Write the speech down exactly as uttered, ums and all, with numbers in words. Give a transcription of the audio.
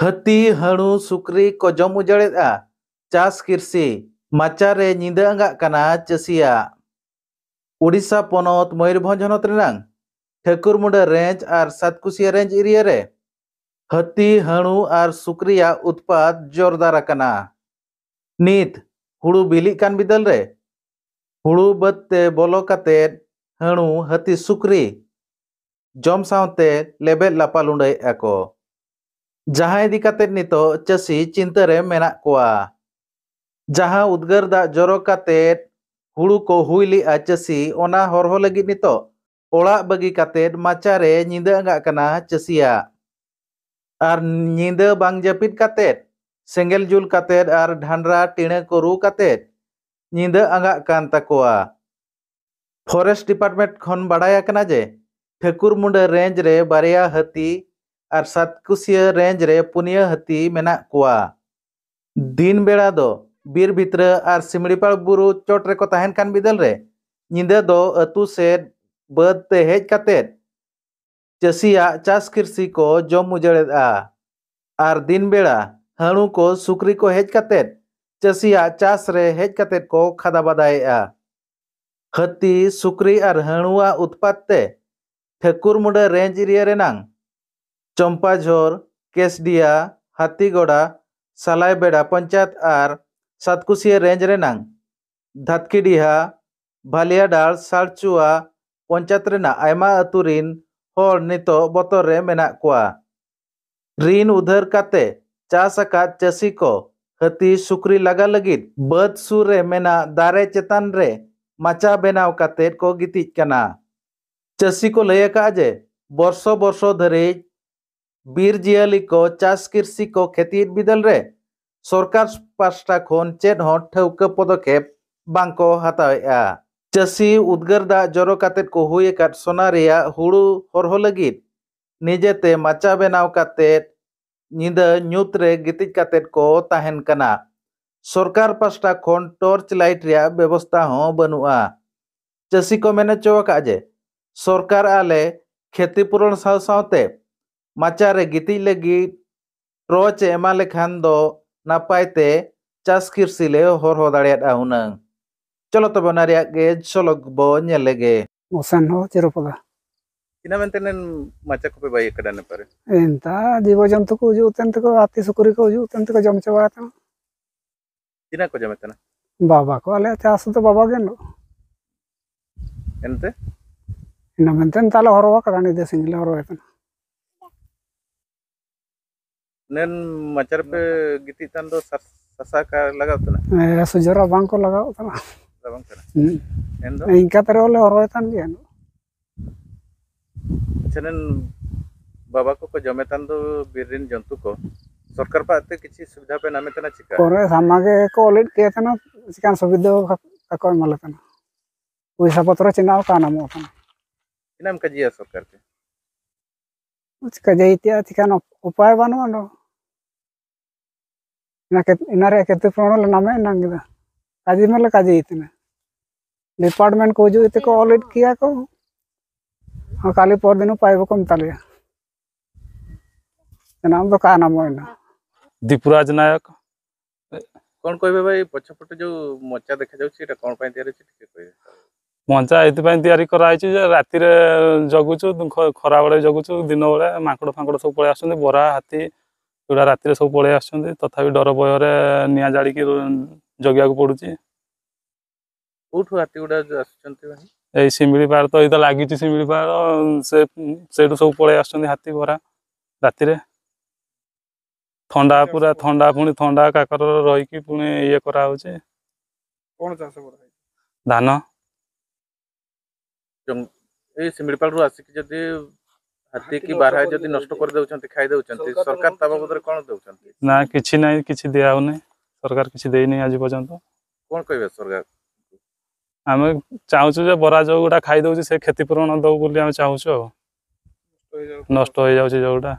ᱦᱟᱹᱛᱤ, ᱦᱟᱹᱬᱩ, ᱥᱩᱠᱨᱤ ᱠᱚ ᱡᱚᱢ ᱩᱡᱟᱹᱲᱮᱫᱼᱟ ᱪᱟᱥ ᱠᱤᱨᱥᱤ, ᱢᱟᱪᱟ ᱨᱮ ᱧᱤᱫᱟᱹ ᱟᱸᱜᱟᱜ ᱠᱟᱱᱟ ᱪᱟᱹᱥᱤᱭᱟᱜ᱾ ᱳᱰᱤᱥᱟ ᱯᱚᱱᱚᱛ ᱢᱚᱭᱩᱨᱵᱷᱚᱸᱡᱽ ᱦᱚᱱᱚᱛ ᱨᱮᱱᱟᱝ ᱴᱷᱟᱹᱠᱩᱨᱢᱩᱸᱰᱟᱹ ᱨᱮᱧᱡᱽ ᱟᱨ ᱥᱟᱛᱠᱩᱥᱤᱭᱟᱹ ᱨᱮᱧᱡᱽ ᱮᱨᱤᱭᱟ ᱨᱮ ᱦᱟᱹᱛᱤ, ᱦᱟᱹᱬᱩ ᱟᱨ ᱥᱩᱠᱨᱤᱭᱟᱜ ᱩᱛᱯᱟᱛ ᱡᱳᱨᱫᱟᱨ ᱟᱠᱟᱱᱟ᱾ ᱱᱤᱛ ᱦᱩᱲᱩ ᱵᱤᱞᱤᱜ ᱠᱟᱱ ᱵᱤᱫᱟᱹᱞ ᱨᱮ ᱦᱩᱲᱩ ᱵᱟᱹᱫᱽ ᱛᱮ ᱵᱚᱞᱚ ᱠᱟᱛᱮᱫ ᱦᱟᱹᱬᱩ, ᱦᱟᱹᱛᱤ, ᱥᱩᱠᱨᱤ ᱡᱚᱢ ᱥᱟᱶᱛᱮ ᱞᱮᱵᱮᱫ ᱞᱟᱯᱟᱞ ᱩᱰᱟᱹᱭᱮᱫᱼᱟ ᱠᱚ᱾ ᱡᱟᱦᱟᱸ ᱤᱫᱤ ᱠᱟᱛᱮᱫ ᱱᱤᱛᱚᱜ ᱪᱟᱹᱥᱤ ᱪᱤᱱᱛᱟᱹ ᱨᱮ ᱢᱮᱱᱟᱜ ᱠᱚᱣᱟ᱾ ᱡᱟᱦᱟᱸ ᱩᱫᱽᱜᱟᱹᱨ ᱫᱟᱜ ᱡᱚᱨᱚ ᱠᱟᱛᱮᱫ ᱦᱩᱲᱩ ᱠᱚ ᱦᱩᱭ ᱞᱮᱜᱼᱟ ᱪᱟᱹᱥᱤ, ᱚᱱᱟ ᱦᱚᱨᱦᱚ ᱞᱟᱹᱜᱤᱫ ᱱᱤᱛᱚᱜ ᱚᱲᱟᱜ ᱵᱟᱹᱜᱤ ᱠᱟᱛᱮᱫ ᱢᱟᱪᱟ ᱨᱮ ᱧᱤᱫᱟᱹ ᱟᱸᱜᱟᱜ ᱠᱟᱱᱟ ᱪᱟᱹᱥᱤᱭᱟᱜ᱾ ᱟᱨ ᱧᱤᱫᱟᱹ ᱵᱟᱝ ᱡᱟᱹᱯᱤᱫ ᱠᱟᱛᱮᱫ ᱥᱮᱸᱜᱮᱞ ᱡᱩᱞ ᱠᱟᱛᱮᱫ ᱟᱨ ᱰᱷᱟᱱᱰᱨᱟ ᱴᱤᱬᱟᱹ ᱠᱚ ᱨᱩ ᱠᱟᱛᱮᱫ ᱧᱤᱫᱟᱹ ᱟᱸᱜᱟᱜ ᱠᱟᱱ ᱛᱟᱠᱚᱣᱟ᱾ ᱯᱷᱚᱨᱮᱥᱴ ᱰᱤᱯᱟᱨᱴᱢᱮᱱᱴ ᱠᱷᱚᱱ ᱵᱟᱲᱟᱭ ᱟᱠᱟᱱᱟ ᱡᱮ ᱴᱷᱟᱹᱠᱩᱨᱢᱩᱸᱰᱟᱹ ᱨᱮᱧᱡᱽ ᱨᱮ ᱵᱟᱨᱭᱟ ᱦᱟᱹᱛᱤ ᱟᱨ ᱥᱟᱛᱠᱩᱥᱤᱭᱟᱹ ᱨᱮᱧᱡᱽ ᱨᱮ ᱯᱩᱱᱭᱟᱹ ᱦᱟᱹᱛᱤ ᱢᱮᱱᱟᱜ ᱠᱚᱣᱟ᱾ ᱫᱤᱱ ᱵᱮᱲᱟ ᱫᱚ ᱵᱤᱨ ᱵᱷᱤᱛᱨᱟᱹ ᱟᱨ ᱥᱤᱢᱲᱤᱯᱟᱲ ᱵᱩᱨᱩ ᱪᱚᱴ ᱨᱮᱠᱚ ᱛᱟᱦᱮᱱ ᱠᱟᱱ ᱵᱤᱫᱟᱹᱞ ᱨᱮ ᱧᱤᱫᱟᱹ ᱫᱚ ᱟᱹᱛᱩ ᱥᱮᱫ ᱵᱟᱹᱫᱽ ᱛᱮ ᱦᱮᱡ ᱠᱟᱛᱮᱫ ᱪᱟᱹᱥᱤᱭᱟᱜ ᱪᱟᱥ ᱠᱤᱨᱥᱤ ᱠᱚ ᱡᱚᱢ ᱩᱡᱟᱹᱲᱮᱫᱼᱟ᱾ ᱟᱨ ᱫᱤᱱ ᱵᱮᱲᱟ ᱦᱟᱹᱬᱩ ᱠᱚ, ᱥᱩᱠᱨᱤ ᱠᱚ ᱦᱮᱡ ᱠᱟᱛᱮᱫ ᱪᱟᱹᱥᱤᱭᱟᱜ ᱪᱟᱥ ᱨᱮ ᱦᱮᱡ ᱠᱟᱛᱮᱫ ᱠᱚ ᱠᱷᱟᱫᱟ ᱵᱟᱫᱟᱭᱮᱫᱼᱟ᱾ ᱦᱟᱹᱛᱤ, ᱥᱩᱠᱨᱤ ᱟᱨ ᱦᱟᱹᱬᱩᱣᱟᱜ ᱩᱛᱯᱟᱛ ᱛᱮ ᱴᱷᱟᱹᱠᱩᱨᱢᱩᱸᱰᱟᱹ ᱨᱮᱧᱡᱽ ᱮᱨᱤᱭᱟ ᱨᱮᱱᱟᱝ ᱪᱚᱢᱯᱟᱡᱷᱳᱨ, ᱠᱮᱥᱰᱤᱭᱟ, ᱦᱟᱛᱤᱜᱚᱲᱟ, ᱥᱟᱞᱟᱭᱵᱮᱲᱟ ᱯᱚᱧᱪᱟᱭᱮᱛ ᱟᱨ ᱥᱟᱛᱠᱩᱥᱤᱭᱟᱹ ᱨᱮᱧᱡᱽ ᱨᱮᱱᱟᱝ ᱫᱷᱟᱛᱠᱤᱰᱤᱦᱟ, ᱵᱷᱟᱞᱤᱭᱟᱰᱟᱲ, ᱥᱟᱲᱪᱩᱣᱟ ᱯᱚᱧᱪᱟᱭᱮᱛ ᱨᱮᱱᱟᱜ ᱟᱭᱢᱟ ᱟᱹᱛᱩ ᱨᱤᱱ ᱦᱚᱲ ᱱᱤᱛᱚᱜ ᱵᱚᱛᱚᱨ ᱨᱮ ᱢᱮᱱᱟᱜ ᱠᱚᱣᱟ᱾ ᱨᱤᱱ ᱩᱫᱷᱟᱹᱨ ᱠᱟᱛᱮ ᱪᱟᱥ ᱟᱠᱟᱫ ᱪᱟᱹᱥᱤ ᱠᱚ ᱦᱟᱹᱛᱤ, ᱥᱩᱠᱨᱤ ᱞᱟᱜᱟ ᱞᱟᱹᱜᱤᱫ ᱵᱟᱹᱫᱽ ᱥᱩᱨ ᱨᱮ ᱢᱮᱱᱟᱜ ᱫᱟᱨᱮ ᱪᱮᱛᱟᱱ ᱨᱮ ᱢᱟᱪᱟ ᱵᱮᱱᱟᱣ ᱠᱟᱛᱮ ᱠᱚ ᱜᱤᱛᱤᱡ ᱠᱟᱱᱟ᱾ ᱪᱟᱹᱥᱤ ᱠᱚ ᱞᱟᱹᱭ ᱟᱠᱟᱫᱼᱟ ᱡᱮ ᱵᱚᱨᱥᱚ ᱵᱚᱨᱥᱚ ᱫᱷᱟᱹᱨᱤᱡ ᱵᱤᱨ ᱡᱤᱭᱟᱹᱞᱤ ᱠᱚ ᱪᱟᱥ ᱠᱤᱨᱥᱤ ᱠᱚ ᱠᱷᱮᱛᱤᱭᱮᱫ ᱵᱤᱫᱟᱹᱞ ᱨᱮ ᱥᱚᱨᱠᱟᱨ ᱯᱟᱥᱴᱟ ᱠᱷᱚᱱ ᱪᱮᱫ ᱦᱚᱸ ᱴᱷᱟᱹᱣᱠᱟᱹ ᱯᱚᱫᱚᱠᱷᱮᱯ ᱵᱟᱝ ᱠᱚ ᱦᱟᱛᱟᱣᱮᱫᱼᱟ᱾ ᱪᱟᱹᱥᱤ ᱩᱫᱽᱜᱟᱹᱨ ᱫᱟᱜ ᱡᱚᱨᱚ ᱠᱟᱛᱮ ᱠᱚ ᱦᱩᱭ ᱟᱠᱟᱫ ᱥᱚᱱᱟ ᱨᱮᱭᱟᱜ ᱦᱩᱲᱩ ᱦᱚᱨᱦᱚ ᱞᱟᱹᱜᱤᱫ ᱱᱤᱡᱮᱛᱮ ᱢᱟᱪᱟ ᱵᱮᱱᱟᱣ ᱠᱟᱛᱮ ᱧᱤᱫᱟᱹ ᱧᱩᱛ ᱨᱮ ᱜᱤᱛᱤᱡ ᱠᱟᱛᱮ ᱠᱚ ᱛᱟᱦᱮᱱ ᱠᱟᱱᱟ᱾ ᱥᱚᱨᱠᱟᱨ ᱯᱟᱥᱴᱟ ᱠᱷᱚᱱ ᱴᱚᱨᱪ ᱞᱟᱭᱤᱴ ᱨᱮᱭᱟᱜ ᱵᱮᱵᱚᱥᱛᱟ ᱦᱚᱸ ᱵᱟᱹᱱᱩᱜᱼᱟ᱾ ᱪᱟᱹᱥᱤ ᱠᱚ ᱢᱮᱱ ᱦᱚᱪᱚ ᱟᱠᱟᱫᱼᱟ ᱡᱮ ᱥᱚᱨᱠᱟᱨ ᱟᱞᱮ ᱠᱷᱮᱛᱤ ᱯᱩᱨᱚᱱ ᱥᱟᱶ ᱥᱟᱶᱛᱮ ᱢᱟᱪᱟ ᱨᱮ ᱜᱤᱛᱤᱡ ᱞᱟᱹᱜᱤᱫ ᱨᱚᱪ ᱮ ᱮᱢᱟ ᱞᱮᱠᱷᱟᱱ ᱫᱚ ᱱᱟᱯᱟᱭ ᱛᱮ ᱪᱟᱥ ᱠᱤᱨᱥᱤ ᱞᱮ ᱦᱚᱨᱦᱚ ᱫᱟᱲᱮᱭᱟᱜᱼᱟ ᱦᱩᱱᱟᱹᱝ᱾ ᱪᱚᱞᱚ ᱛᱚᱵᱮ ᱚᱱᱟ ᱨᱮᱭᱟᱜ ᱜᱮ ᱡᱷᱚᱞᱚᱠ ᱵᱚ ᱧᱮᱞ ᱞᱮᱜᱮ᱾ ᱢᱚᱥᱮᱱ ᱦᱚᱸ ᱪᱤᱨᱚᱯᱚᱫᱟ᱾ ᱛᱤᱱᱟᱹᱜ ᱢᱮᱱᱛᱮ ᱱᱮᱱ ᱢᱟᱪᱟ ᱠᱚᱯᱮ ᱵᱟᱹᱭ ᱠᱟᱰᱟ ᱱᱮᱯᱟᱨᱮ? ᱮᱱᱛᱟ ᱡᱤᱵᱚ ᱡᱚᱱᱛᱩ ᱠᱚ ᱦᱤᱡᱩᱜ ᱛᱮᱱ ᱛᱮᱠᱚ, ᱦᱟᱹᱛᱤ ᱥᱩᱠᱨᱤ ᱠᱚ ᱦᱤᱡᱩᱜ ᱛᱮᱱ ᱛᱮᱠᱚ ᱡᱚᱢ ᱪᱟᱵᱟ ᱛᱟᱢᱟ᱾ ᱛᱤᱱᱟᱹᱜ ᱠᱚ ᱡᱚᱢᱮᱫ ᱛᱟᱦᱮᱱᱟ? ᱵᱟᱵᱟ ᱠᱚ, ᱟᱞᱮᱭᱟᱜ ᱪᱟᱥ ᱫᱚ ᱵᱟᱵᱟ ᱜᱮ ᱮᱱᱚᱜ᱾ ᱮᱱᱛᱮ? ᱤᱱᱟᱹ ᱢᱮᱱᱛᱮ ᱱᱮᱛᱟᱨ ᱞᱮ ᱦᱚᱨᱚ ᱟᱠᱟᱫᱟ, ᱱᱤᱫᱟᱹ ᱥᱤᱧ ᱞᱮ ᱦᱚᱨᱚᱭᱮᱫ ᱛᱟᱦᱮᱱᱟ᱾ ᱱᱮᱱ ᱢᱟᱪᱟ ᱨᱮᱯᱮ ᱜᱤᱛᱤᱡ ᱛᱟᱦᱮᱱ ᱫᱚ ᱥᱟᱥ-, ᱥᱟᱥᱟ ᱠᱟ ᱞᱟᱜᱟᱣ ᱛᱟᱦᱮᱱᱟ? ᱦᱮᱸ, ᱥᱩᱡᱚᱨᱟ ᱵᱟᱝ ᱠᱚ ᱞᱟᱜᱟᱣ ᱛᱟᱦᱮᱱᱟ᱾ ᱨᱟᱵᱟᱝ ᱠᱟᱱᱟ᱾ ᱦᱩᱸ᱾ ᱮᱱ ᱫᱚ? ᱤᱱᱠᱟ ᱛᱮ ᱨᱮᱦᱚᱸ ᱞᱮ ᱦᱚᱨᱚᱭᱮᱫ ᱛᱟᱦᱮᱱ ᱜᱮᱭᱟ᱾ ᱟᱪᱪᱷᱟ, ᱱᱮᱱ ᱵᱟᱵᱟ ᱠᱚᱠᱚ ᱡᱚᱢᱮ ᱛᱟᱦᱮᱱ ᱫᱚ ᱵᱤᱨ ᱨᱮᱱ ᱡᱚᱱᱛᱩ ᱠᱚ, ᱥᱚᱨᱠᱟᱨ ᱯᱟᱦᱴᱟ ᱛᱮ ᱠᱤᱪᱷᱩ ᱥᱩᱵᱤᱫᱷᱟ ᱯᱮ ᱧᱟᱢᱮ ᱛᱟᱦᱮᱱᱟ ᱪᱮᱠᱟ? ᱯᱚᱨᱮ ᱥᱟᱢᱟ ᱜᱮ ᱠᱚ ᱚᱞᱮᱫ ᱠᱮᱫ ᱛᱟᱦᱮᱱᱟ, ᱪᱤᱠᱟᱱ ᱥᱩᱵᱤᱫᱷᱟ ᱵᱟᱠᱚ ᱮᱢᱟᱞᱮ ᱛᱟᱦᱮᱱᱟ᱾ ᱯᱚᱭᱥᱟ ᱯᱚᱛᱨᱚ ᱪᱮᱫ ᱦᱚᱸ ᱵᱟᱠᱚ ᱧᱟᱢᱚᱜ ᱛᱟᱦᱮᱱᱟ᱾ ᱛᱤᱱᱟᱹᱜ ᱮᱢ ᱠᱟᱹᱡᱤᱭᱟ ᱥᱚᱨᱠᱟᱨ ᱴᱷᱮᱱ? ᱪᱤᱠᱟ ᱡᱟᱭ ᱛᱮᱭᱟᱜ ᱪᱤᱠᱟᱱ ᱩᱯ-, ᱩᱯᱟᱭ ᱵᱟᱹᱱᱩᱜᱼᱟ ᱫᱚ᱾ ᱚᱱᱟ ᱠᱷᱮᱛ-, ᱚᱱᱟ ᱨᱮᱭᱟᱜ ᱠᱷᱮᱛᱤ ᱯᱩᱨᱚᱱ ᱞᱮ ᱱᱟᱢᱮ ᱮᱱᱟᱝ ᱠᱮᱫᱟ᱾ ᱠᱟᱡᱮ ᱢᱮ ᱞᱮ ᱠᱟᱡᱮ ᱛᱟᱦᱮᱱᱟ᱾ ᱰᱤᱯᱟᱨᱴᱢᱮᱱᱴ ᱠᱚ ᱦᱤᱡᱩᱜ ᱛᱮᱠᱚ ᱚᱞᱮᱫ ᱠᱮᱭᱟ ᱠᱚ᱾ ᱠᱟᱞᱤ ᱯᱚᱨ ᱫᱤᱱ ᱩᱯᱟᱭ ᱵᱟᱠᱚ ᱢᱮᱛᱟ ᱞᱮᱭᱟ᱾ ᱮᱱᱟᱝ ᱫᱚ ᱠᱟ ᱱᱟᱢᱚ ᱮᱱᱟ᱾ ᱫᱤᱯᱩᱨᱟᱡᱽ ᱱᱟᱭᱚᱠ᱾ କଣ କହିବେ ଭାଇ, ପଛପଟେ ଯୋଉ ମଞ୍ଚା ଦେଖାଯାଉଛି, ଏଇଟା କଣ ପାଇଁ ତିଆରି ହେଇଛି, ଟିକେ କହିବେ? ମଞ୍ଚା ଏଇଥିପାଇଁ ତିଆରି କରାହେଇଛି ଯେ ରାତିରେ ଜଗୁଛୁ, ଖ-, ଖରାବେଳେ ଜଗୁଛୁ, ଦିନବେଳେ ମାଙ୍କଡ଼ ଫାଙ୍କଡ଼ ସବୁ ପଳେଇ ଆସୁଛନ୍ତି, ବରା, ହାତୀ, ଏଗୁଡ଼ା ରାତିରେ ସବୁ ପଳେଇ ଆସୁଛନ୍ତି। ତଥାପି ଡର ଭୟରେ ନିଆଁ ଜାଳିକି ରୁ-, ଜଗିବାକୁ ପଡ଼ୁଛି। କୋଉଠୁ ହାତୀ ଗୁଡ଼ା ଯୋଉ ଆସୁଛନ୍ତି ଭାଇ? ଏଇ ଶିମିଳିପାଳ ତ, ଏଇତ ଲାଗିଛି ଶିମିଳିପାଳ, ସେ, ସେଇଠୁ ସବୁ ପଳେଇ ଆସୁଛନ୍ତି ହାତୀ, ବରା, ରାତିରେ। ଥଣ୍ଡା, ପୁରା ଥଣ୍ଡା, ପୁଣି ଥଣ୍ଡା କାକରରେ ରହିକି ପୁଣି ଇଏ କରାହଉଛି। କ'ଣ ଚାଷ କରାହଉଛି? ଧାନ। ଜଙ୍ଗ-, ଏଇ ଶିମିଳିପାଳରୁ ଆସିକି ଯଦି ହାତୀ କି ବାରହା ଯଦି ନଷ୍ଟ କରିଦେଉଛନ୍ତି, ଖାଇ ଦେଉଛନ୍ତି, ସରକାର ତା ବାବଦରେ କ'ଣ ଦେଉଛନ୍ତି? ନା, କିଛି ନାହିଁ, କିଛି ଦିଆହଉନି। ସରକାର କିଛି ଦେଇନି ଆଜି ପର୍ଯ୍ୟନ୍ତ। କ'ଣ କହିବେ ସରକାର? ଆମେ ଚାହୁଁଛୁ ଯେ ବରା ଯୋଉଗୁଡ଼ା ଖାଇ ଦେଉଛି, ସେ କ୍ଷତିପୂରଣ ଦଉ ବୋଲି ଆମେ ଚାହୁଁଛୁ ଆଉ। ନଷ୍ଟ ହେଇଯାଉଛି ଯୋଉଗୁଡ଼ା।